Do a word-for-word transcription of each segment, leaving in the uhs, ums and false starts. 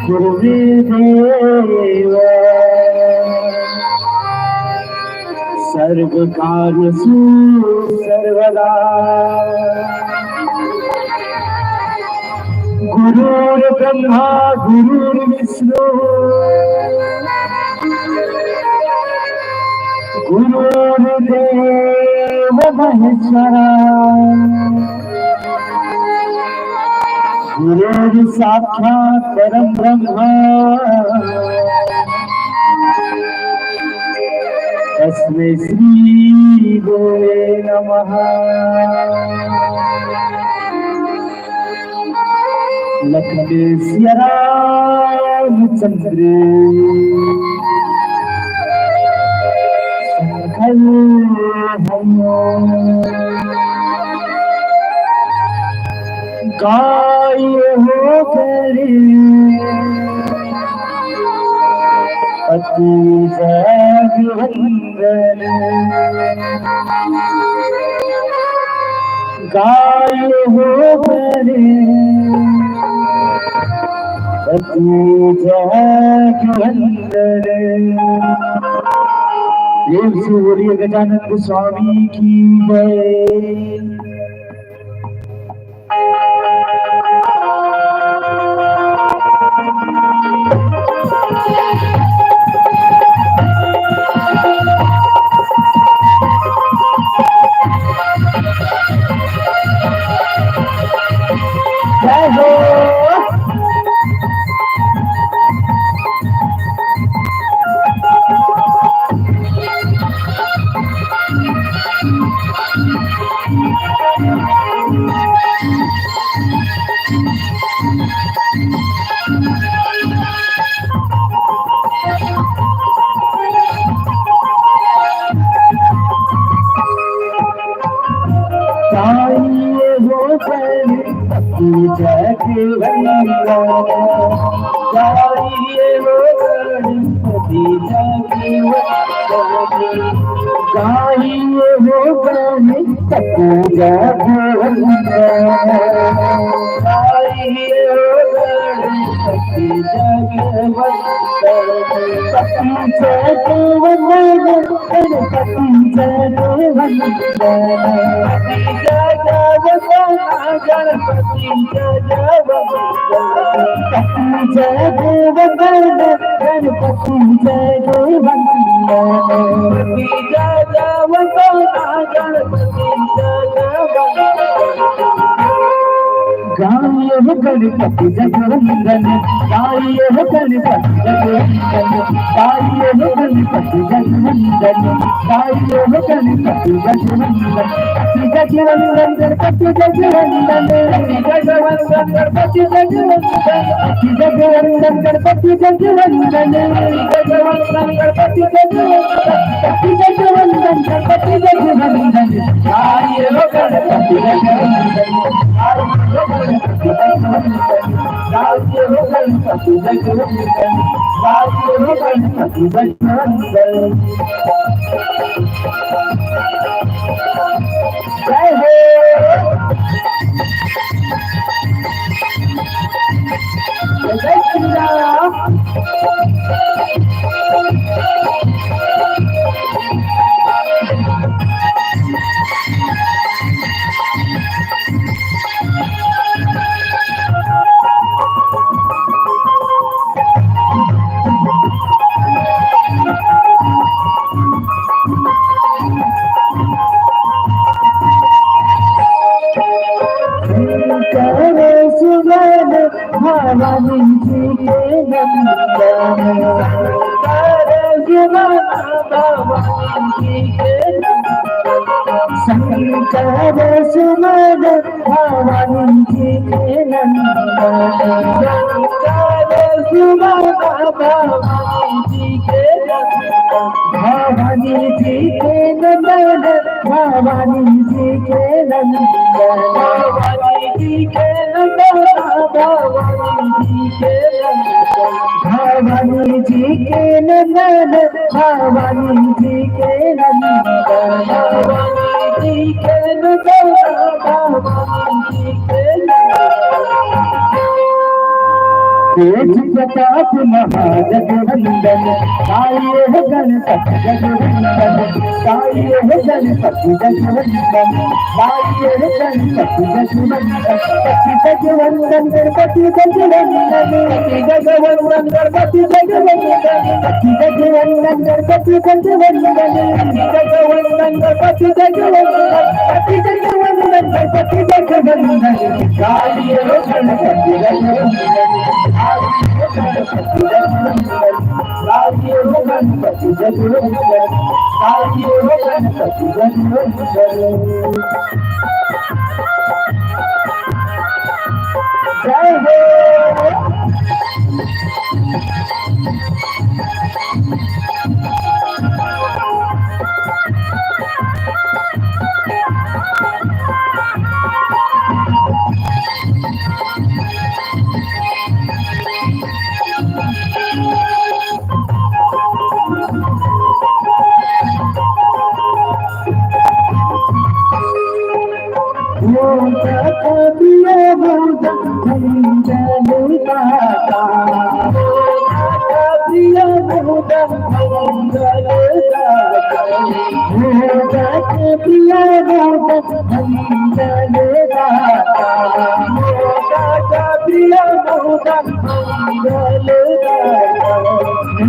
गुरुर्देवा सर्वकार्यसु सर्वदा। गुरुर्ब्रह्मा गुरुर्विष्णु गुरुर्देव महेश्वरा। गुरुर्साक्षात् परं ब्रह्म तस्मै श्री गुरुवे नमः। लखन सिया राम चंद्र शंकर हनुमान। गाय हो गए पति जगवंदन। गाय हो गए पति जगवंदन। प्रेम से बोलिए गजानंद स्वामी की जय। जय हो। ताई हो गणपति जगवंदन, ताई हो गणपति जगवंदन, ताई हो गणपति जगवंदन, ताई हो गणपति जगवंदन। गणपति जगवंदन, गणपति जगवंदन, गणपति जगवंदन, गणपति जगवंदन, गणपति जगवंदन, गणपति जगवंदन। गाइए हो गणपति जगवंदन, गाइए हो गणपति जगवंदन, गाइए हो गणपति जगवंदन, गाइए हो गणपति जगवंदन। पति जगवंदन, गणपति जगवंदन, पति जगवंदन, गणपति जगवंदन, पति जगवंदन, गणपति जगवंदन, पति जगवंदन, गणपति जगवंदन, पति जगवंदन, गणपति जगवंदन। गाइए हो गणपति जगवंदन, गाइए हो गणपति जगवंदन, गाइए हो गणपति जगवंदन, गाइए हो गणपति जगवंदन। जय हो। जय श्री राम। शंकर सुवन भवानी जी के नंदन। शंकर सुवन भवानी जी के नंदन। शंकर सुवन भवानी जी के नंदन। शंकर सुवन भवानी भवानी जी के नंदन, भवानी जी के नंदन, भवानी जी के नंदन, भवानी जी के नंदन, भवानी जी के नंदन, भवानी जी के नंदन, भवानी जी के नंदन, भवानी जी के नंदन। तेज प्रताप महाजगवंदन, गाइए हो गणपति जगवंदन, गाइए हो गणपति जगवंदन, गाइए हो गणपति जगवंदन, पति जगवंदन, गणपति जगवंदन, पति जगवंदन, गणपति जगवंदन, पति जगवंदन, गणपति जगवंदन, पति जगवंदन, गणपति जगवंदन, पति जगवंदन, गणपति जगवंदन, गाइए हो गणपति जगवंदन, गाइए हो गणपति जगवंदन, गाइए हो गणपति जगवंदन, गाइए हो गणपति जगवंदन। जय हो।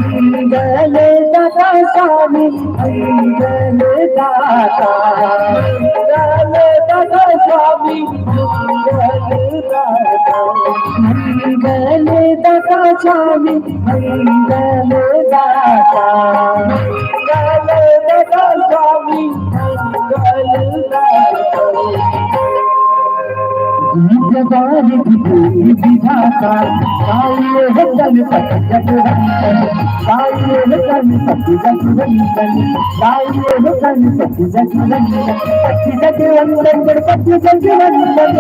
मंगल दाता स्वामी, मंगल दाता, मंगल दाता स्वामी, मंगल दाता, मंगल दाता स्वामी, मंगल दाता, मंगल दाता स्वामी, मंगल दाता। विद्या वारिधि बुद्धि विधाता, गाइए हो गणपति जगवंदन, गाइए हो गणपति जगवंदन, गाइए हो गणपति जगवंदन, पति जगवंदन, गणपति जगवंदन,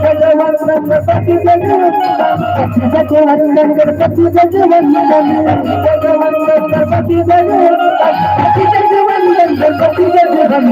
जगवंदन, गणपति जगवंदन, पति जगवंदन, गणपति जगवंदन, जगवंदन, गणपति जगवंदन, पति जगवंदन, गणपति जगवंदन।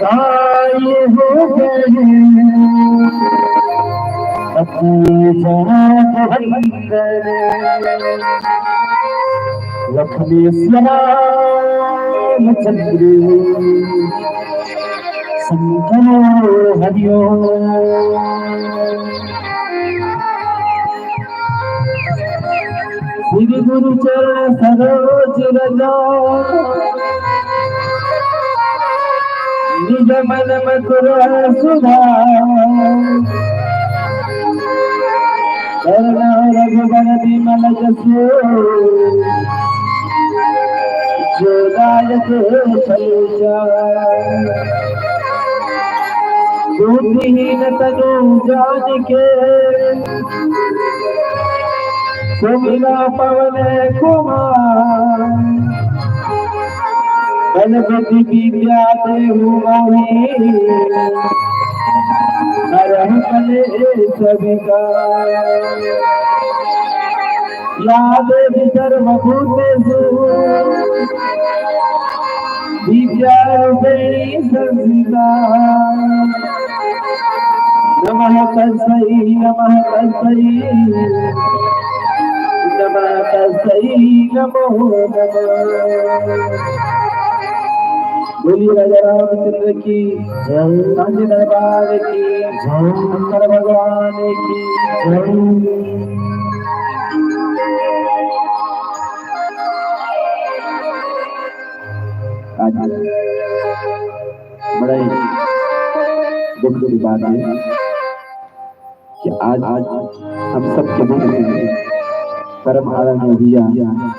गाय हो गए अपने जात बंदर, लखन सिया रामचंद्र शंकर हरिओम। श्री गुरु चरण सरोज रज, निज मन मथुरा सुधार। करुणा रघुबर विमल जसु, जो दायक फल चारि। बुद्धिहीन तनु जानिके, सुमिरा पवन कुमार। बल बुद्धि विद्या देहु मोहि, हरहु कलेस विकार। या देवी सर्वभूतेषु विद्यारूपेण संस्थिता। नमः तस्मै, नमः तस्मै, नमः तस्मै, नमो नमः। बोलिए राजा रामचंद्र की जय, सांचे दरबार की जय, शंकर भगवान की जय। कि आज, आज हम सबके बीच में परम आदरणीय भैया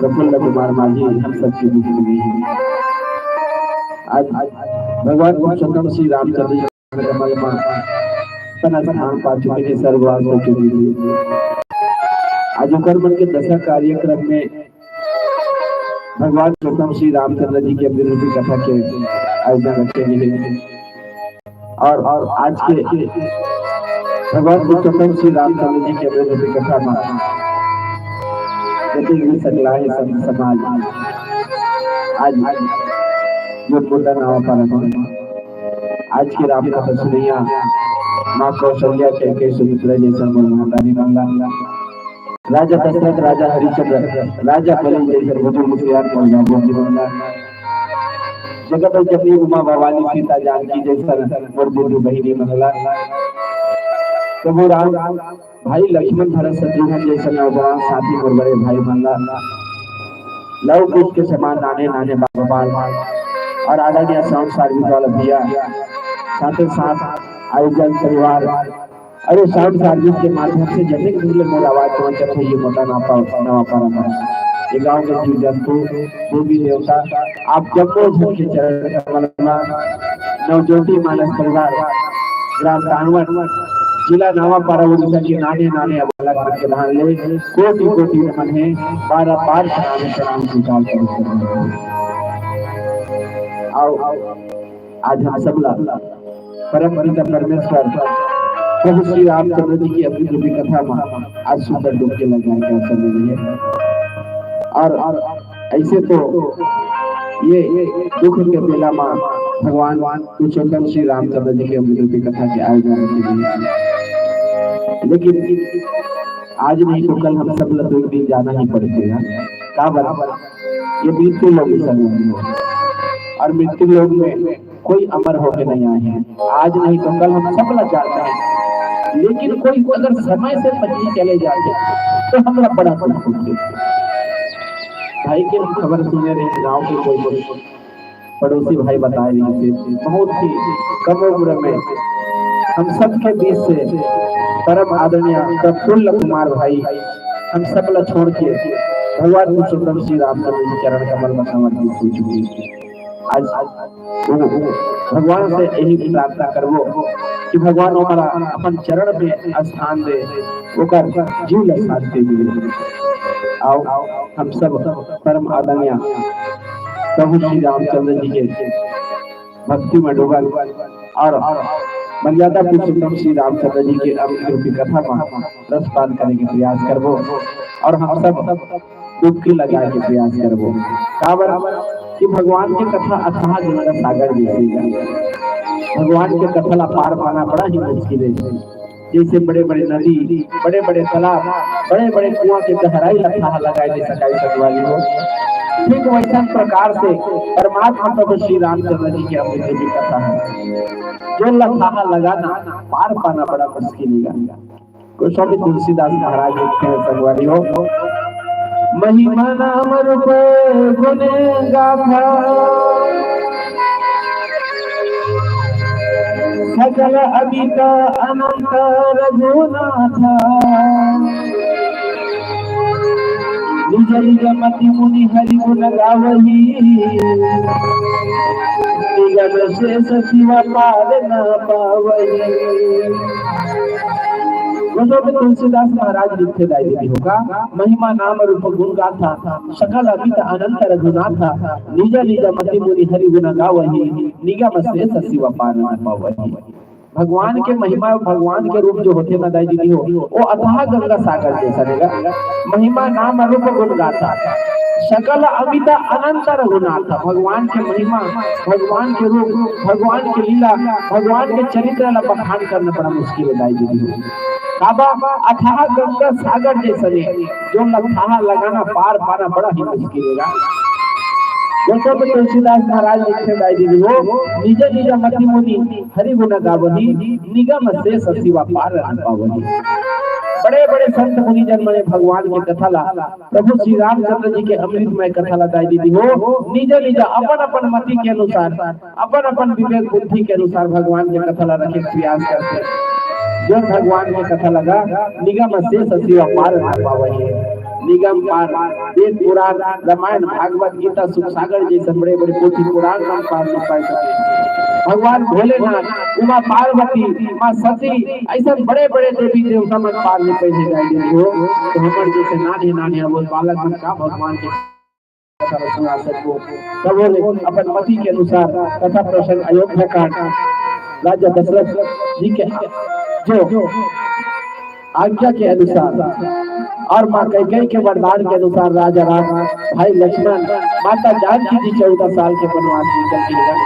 प्रफुल्ल कुमार माझी हम सबके बीच में हैं। आज, आज भगवान पुरुषोत्तम श्री रामचंद्र जी कमल में अपन स्थान पा चुके हैं, स्वर्गवास हो चुके हैं। आज ओकर मन के दशा कार्यक्रम में भगवान पुरुषोत्तम श्री रामचंद्र जी के अमृत रूपी कथा के आयोजन रखे गए हैं। और, और आज के भगवान पुरुषोत्तम श्री रामचंद्र जी के अमृत रूपी कथा में जते भी सकला है संत समाज, आज ये मुद्दा नावा पर आज के राम कथा सुनैया माँ कौशल्या, कैकेयी, सुमित्रा जैसन मोर महतारी मन ला, राजा दशरथ, राजा हरिश्चंद्र, राजा बलि जैसन बुजुर्ग सियान मोर बाबू जी मन ला, जगत जननी उमा भवानी सीता जानकी जैसन मोर दीदी बहिनी मन ला, प्रभु राम, भाई लक्ष्मण, भरत, शत्रुघ्न जैसन नौजवान साथी मोर बड़े भाई मन ला, लव कुश के समान नाने नाने बाल और आदरणीय साउंड सर्विस वाला भैया, साथ ही साथ आयोजन परिवार और साउंड सर्विस के माध्यम से जतने भी मोर आवाज पहुंचत है, ये मोटा नापा नवा पारा ये गांव के जीव जंतु, देवी देवता, आप जम्मो झन के चरण कमल में नवज्योति मानस परिवार, ग्राम तानवन, जिला नवापारा, उड़ीसा के नाने नाने बालक मन के धान ले कोटि कोटि नमन है, बार बार प्रणाम प्रणाम स्वीकार करो। आओ, आज हम सब ला परम पिता परमेश्वर प्रभु श्री रामचंद्र जी की अमृत रूपी कथा में आज सुंदर डुबकी लगाए के अवसर मिली है। और, और ऐसे तो ये दुख के बेला में भगवान पुरुषोत्तम श्री रामचंद्र जी के अमृत रूपी कथा के आयोजन की गई। लेकिन आज नहीं तो कल हम सब ला तो एक दिन जाना ही पड़ेगा। काबर? ये मृत्यु लोक में संगवारी हो, और मृत्यु लोक में कोई अमर होके नहीं आए हैं। आज नहीं तो कल हम सब ला जाना है, लेकिन कोई अगर समय से पहले चले जाते तो हमरा बड़ा दुख होते। भाई के हम खबर सुने रहे, गांव के कोई, कोई पड़ोसी भाई बताए रहे थे, बहुत ही कम उम्र में हम सबके बीच से परम आदरणीय प्रफुल्ल कुमार भाई हम सब ला छोड़ के भगवान पुरुषोत्तम श्री रामचंद्र जी चरण कमल में समर्पित हो चुके हैं। आज वो, वो भगवान से यही प्रार्थना करबो कि भगवान ओकरा अपन चरण में स्थान दे, ओकर जीव ला शांति मिले। आओ, हम सब परम आदरणीय प्रभु श्री रामचंद्र जी के भक्ति में डूबल और मर्यादा पुरुषोत्तम श्री रामचंद्र जी के अमृत रूपी कथा में रसपान करे के प्रयास करबो और हम सब डुबकी लगाए के प्रयास करबो। काबर कि भगवान के कथा अथाह गंगा सागर जैसे है। भगवान के कथा ला पार पाना बड़ा ही मुश्किल है। जैसे बड़े-बड़े नदी, बड़े-बड़े तालाब, बड़े-बड़े कुआं के गहराई ला थाह लगाए दे सकाई सकवाली हो, ठीक वैसन प्रकार से परमात्मा प्रभु श्री रामचंद्र जी के अमृत रूपी कथा है, जो ला थाह लगाना, पार पाना बड़ा मुश्किल है। गोस्वामी तुलसीदास महाराज लिखते हैं, संगवारी हो, महिमा नाम रूप गुण गाथा, सकल अमित अनंत रघुनाथा। निज निज मति मुनि हरि गुण गावही, निगम शेष शिव पार न पावही। गोस्वामी तुलसीदास महाराज लिखथे दाई दीदी हो का, महिमा नाम रूप गुण गाथा, सकल अमित अनंत रघुनाथा, निज निज मति मुनि हरि गुण गावही, निगम शेष शिव पार न पावही। भगवान के महिमा, भगवान के रूप जो होथे ना दाई दीदी हो, वो अथाह गंगा सागर जैसा रहेगा। महिमा नाम रूप गुण गाथा, सकल अमित अनंत रघुनाथा। भगवान के महिमा, भगवान के रूप, भगवान के लीला, भगवान के चरित्र ला बखान करना बड़ा मुश्किल है दाई दीदी हो। काबर? अथाह गंगा सागर जैसा ने, जो ला थाह लगाना, पार पाना बड़ा ही मुश्किल है। जैसे कि तुलसीदास महाराज लिखथे दाई दीदी हो, निज निज मति मुनि हरि गुण गावही, निगम शेष शिव पार न पावही। बड़े बड़े संत मुनिजन मन भगवान के कथा ला, प्रभु श्री रामचंद्र जी के अमृतमय कथा ला दाई दीदी हो, निजा निजा अपन अपन मति के अनुसार, अपन अपन विवेक बुद्धि के अनुसार भगवान के कथा ला रखे के प्रयास करथे। जो भगवान के कथा लगा, निगम अशेष शिव पार ना पावही। निगम पार, वेद पुराण, रामायण, भागवत, गीता, सुख सागर जैसे बड़े बड़े पोथी पुराण मन पार नहीं पाए सके। भगवान भोलेनाथ, उमा पार्वती, माँ सती, ऐसे बड़े बड़े देवी देवता मन पार नहीं पाए, गाय देवी हो। तो हमर जैसे नान्हे नान्हे वो बालक मन का भगवान के कथा ला सुना सको। तब वो अपन मति के अनुसार कथा प्रसंग अयोध्या कांड, राजा दशरथ जी के जो आज्ञा के अनुसार और माँ कैकेयी के वरदान के अनुसार राजा राम, भाई लक्ष्मण, माता जानकी जी चौदह साल के वनवास निकल के गए।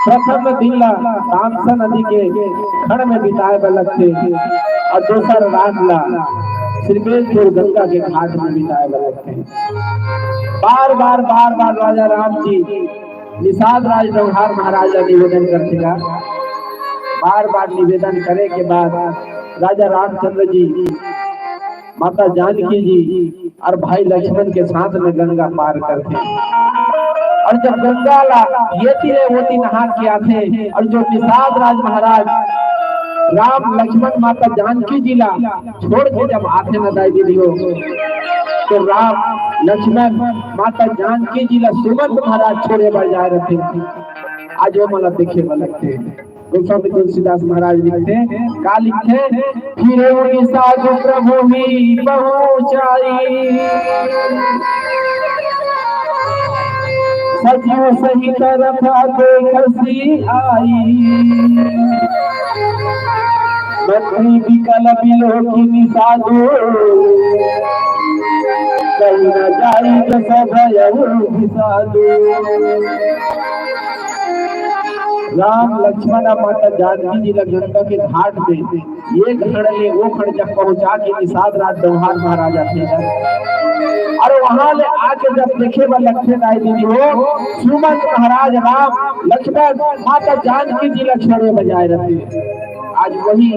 प्रथम दिन ला तामसा नदी के खड़ में बिताए बर लगथे और दूसर रात ला श्रीपेंचपुर गंगा के घाट में बिताए बर लगथे। बार बार बार बार राजा राम जी निषाद राज डौहार महाराज ला निवेदन करथे गा। बार बार निवेदन करे के बाद राजा रामचंद्र जी, माता जानकी जी और भाई लक्ष्मण के साथ में गंगा पार करथे। और जब गंगा ला ये तीरे वो तीर नहा के आथे और जो निषाद राज महाराज राम लक्ष्मण माता जानकी जी ला छोड़ के जब आथे न दाई दीदी हो, तो राम लक्ष्मण माता जानकी जी ला सुमंत महाराज छोड़े बर जाए रहते। आज वो मन ला देखे बर लगथे। गोस्वामी तुलसीदास महाराज लिखथे, का लिखथे? फिर उड़ी साधु प्रभु ही पहुँचाई, सचिव सहित रथ देखसी आई। मंत्री विकल बिलोकिनी साधु, कहीं न जाई जस भयउ विसाधु। राम लक्ष्मण और माता जानकी जी ला गंगा के घाट में ये खड़ ले वो खड़ जब पहुंचा के निषाद राज डौहार महाराज आथे। और वहां ले आके जब देखे बर लगथे दाई दीदी हो, सुमंत महाराज राम लक्ष्मण माता जानकी जी ला छोड़े बर जाए रहथे। आज वही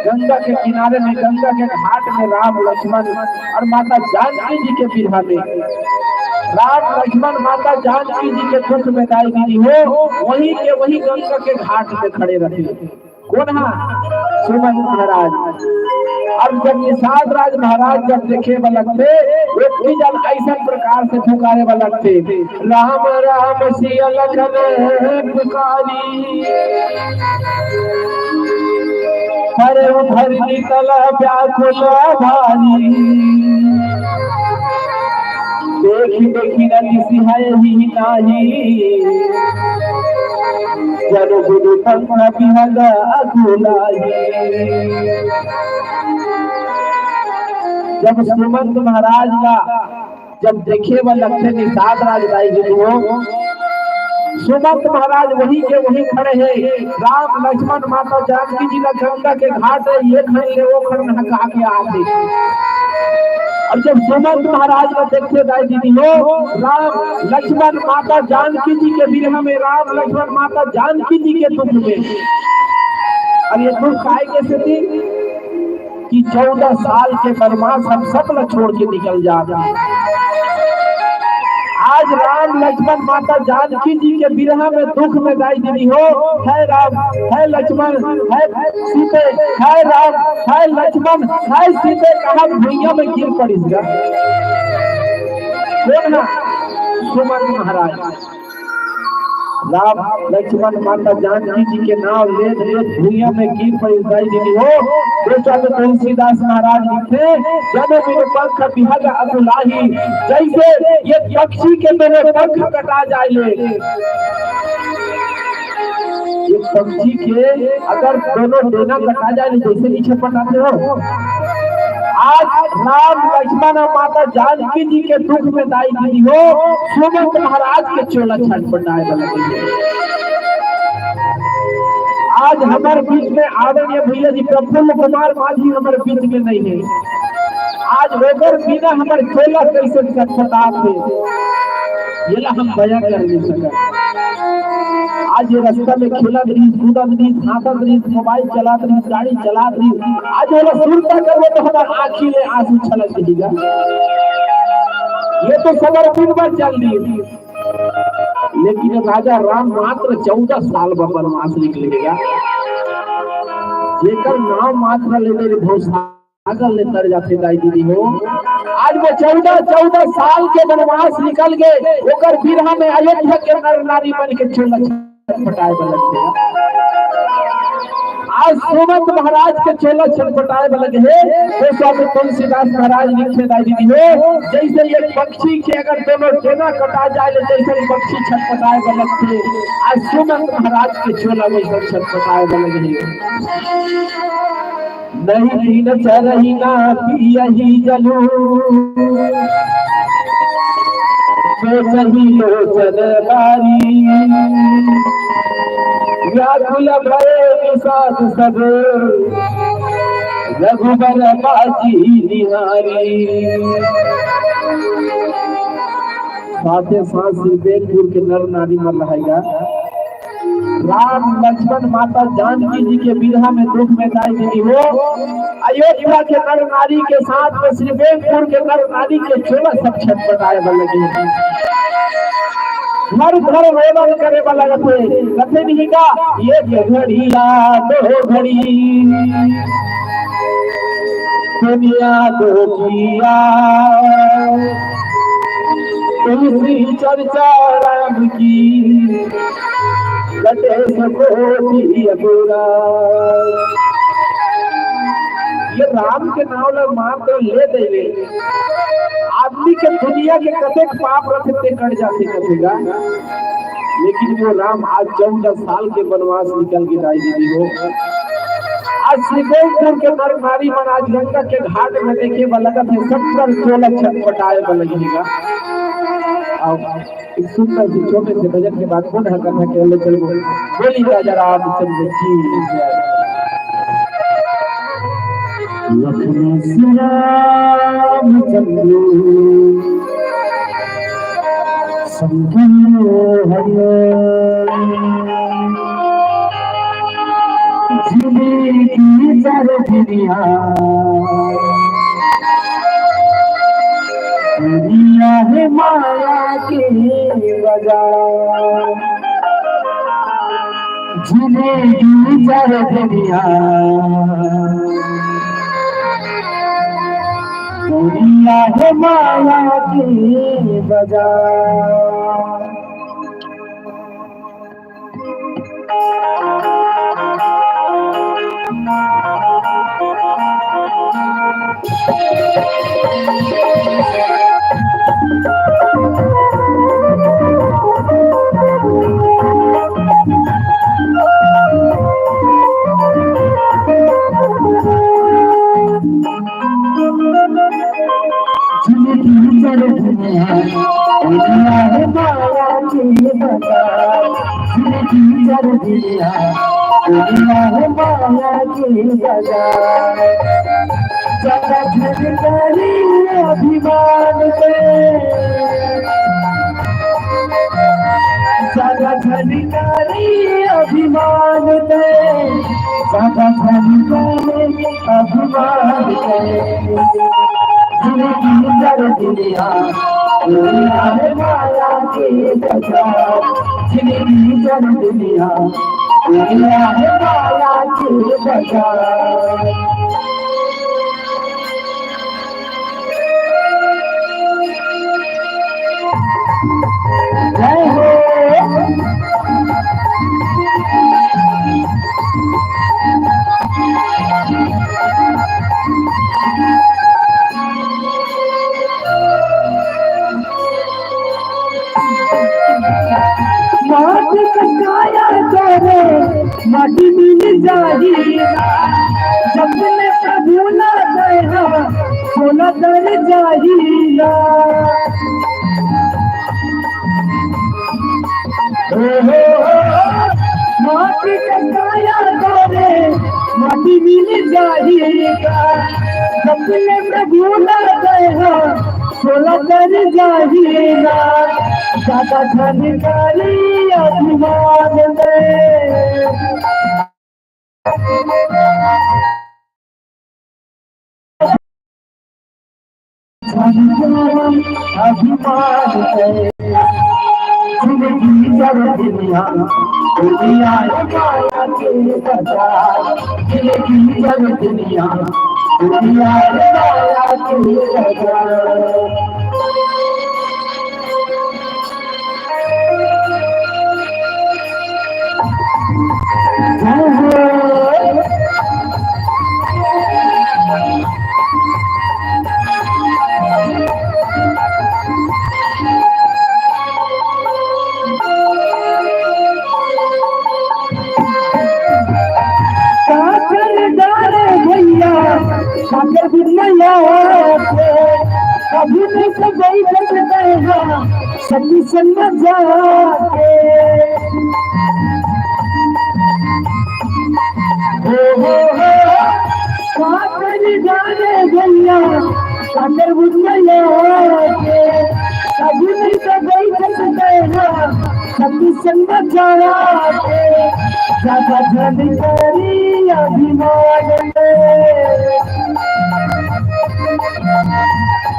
गंगा के किनारे में, गंगा के घाट में राम लक्ष्मण और माता जानकी जी के बिरहा में, राम लक्ष्मण माता जानकी जी के दुख में दाई दीदी हो, वही के वही गंगा के घाट में खड़े रहथे। कोन हा? सुमंत महाराज। अब जब निषाद राज महाराज जब देखे बर लगथे, वो भी जब ऐसा प्रकार से पुकारे बर लगथे, राम राम सिय लखन पुकारी, पर धरनी तल व्याकुल भारी। देखि देखि रति सिहरहि नाहि, जनु गुरु पंख बिहग अकुलाहि। जब सुमंत महाराज ला जब देखे बर लगथे निषाद राज दाई जी हो, सुमंत महाराज वही के वही खड़े हे। राम लक्ष्मण माता जानकी जी ला गंगा के घाट हे, ये खड़े हे, वो खड़े हे, कहा के आथे। और जब सुमंत महाराज ला देखथे दाई जी हो, राम लक्ष्मण माता जानकी जी के बिरहा में, राम लक्ष्मण माता जानकी जी के दुख में, और ये दुख काय के सेती कि चौदह साल के वनवास हम सब ला छोड़ के निकल जात हे। आज राम लक्ष्मण माता जानकी जी के बिरहा में दुख में दाई दीदी हो, हे राम, हे लक्ष्मण, हे सीते, हे राम, हे लक्ष्मण, हे सीते कहा भुइयां में गिर पड़िस गा। कोन हा? सुमंत महाराज। राम लक्ष्मण माता जानकी जी के नाम लेत लेत भुइयां में गिर पड़िस दाई दीदी हो। बेचारे तुलसीदास महाराज लिखथे, जनु बिनु पंख बिहग अकुलाही। जैसे ये पक्षी के दोनों पंख कटा जाए ले, एक पक्षी के अगर दोनों डेना कटा जाए ले, जैसे नीचे पटाथे हो, आज राम लक्ष्मण और माता जानकी जी के दुख में दाई दीदी हो, सुमंत महाराज के चोला छटपटाए बर लगे। आज हमर बीच में आदरणीय भैया जी प्रफुल्ल कुमार माझी हमर बीच में नहीं हे। आज ओकर बिना हमर चोला कैसे छटपटात हे, येला हम बयां कर नहीं सकत। आज ये रस्ता में खेलत रहिस, कूदत रहिस, हाँसत रहिस, मोबाइल चलात रहिस, गाड़ी चलात रहिस, आज ओला सुरता करबो त हमर आँखी ले आँसू छलक दिही गा। ये तो समर्पित बर चल दिस, लेकिन राजा राम मात्र चौदह साल बर बनवास निकले गा। जेकर नाम मात्र लेते रे भव सागर ले तर जाथे दाई दीदी हो। आज वो चौदह, चौदह साल के बनवास निकल के ओकर बिरहा में अयोध्या के नर नारी मन के चोला छटपटाए बर लगथे। आज सुमंत महाराज के चोला छटपटाए बर लगे हे, तो स्वामी तुलसीदास महाराज लिखथे दाई दीदी हो, जैसे एक पक्षी के अगर दोनों डेना कटा जाए ले, जैसे पक्षी छटपटाए बर लगथे, आज सुमंत महाराज के चोला वैसे छटपटाए बर लगे हे। नहीं दीन चरही ना पियही जलू, सोचही लोचन बारी। व्याकुल भय विषाद सब, रघुबर बाजी निहारी। साथे साथ श्री बेनपुर के नर नारी मन रहे गा। राम लक्ष्मण माता जानकी जी के बिरहा में दुख में दाई दीदी हो, अयोध्या के नर नारी के साथ में श्री बेनपुर के नर नारी के चोला सब छटपटाए बर लगे। घर घर रोदन करे बर लगथे, कथे नहीं का, एक घड़िया दो घड़ी, दुनिया दो किया, तुलसी चर्चा राम की, कटे सो कोटि अपुराण। ये राम के नाव ल मात्र ले देवे, आदमी के दुनिया के कतेक पाप रथे ते कट जाथे कथे गा। लेकिन वो राम आज चौदह साल के बनवास निकल के दाई दीदी हो। आज श्री गोकुल के नर नारी मन आज गंगा के घाट में देखे बर लगत हे, सबकर चोला छटपटाए बर लगे हे गा। अब एक सुंदर से छोटे से भजन के बाद पुनः कथा के ले चलबो। बोली राजा रामचंद्र की जय। लखन श्री रामचंद्र संग हरि। जिंदगी चर दुनिया, दुनिया है माया के बाजार। जिंदगी चर दुनिया, दुनिया है माया के बाजार। जिंदगी चर दुनिया, दुनिया है माया के बाजार। जिंदगी चर दुनिया, दुनिया है माया के बाजार। ज्यादा झनकारी अभिमान पे, ज्यादा झनकारी अभिमान पे, ज्यादा झनकारी अभिमान पे। जिंदगी चर दुनिया, दुनिया है माया के बाजार। जिंदगी चर दुनिया, दुनिया है माया के बाजार। जय हो। माटी के काया करे, माटी मिल जाही। जब ले प्रभु ना दया, सोना दर जाही ना। ओ हो हो, माटी के काया करे, माटी मिल जाही ना। जब ले प्रभु ना दया, सोना दर जाही ना। ज्यादा झन करी अभिमान में। अभिमान है। जिंदगी जब दुनिया, दुनिया है माया के बाजार। जिंदगी जब दुनिया, दुनिया है माया के बाजार। काकर डारे भैया, काकर बिनैया के, कभी नहीं तो गई बस गए हाँ, सती संग जाके। हो, हो, हो, काकर डारे भैया, काकर बिनैया के, कभी नहीं तो गई बस गए हाँ, सती संग जाके। ज्यादा झन करी अभिमान में।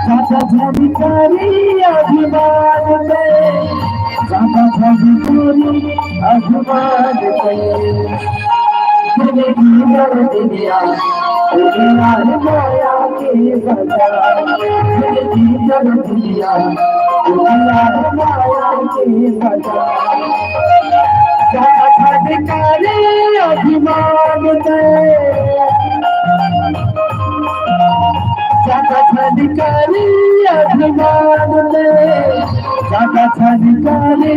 ज्यादा झन करी अभिमान में। ज्यादा झन करी अभिमान में। जिंदगी भर दुनिया, दुनिया है माया के बाजार। जिंदगी भर दुनिया, दुनिया है माया के बाजार। ज्यादा झन करी अभिमान में। ज्यादा झन करी अभिमान में। ज्यादा झन करी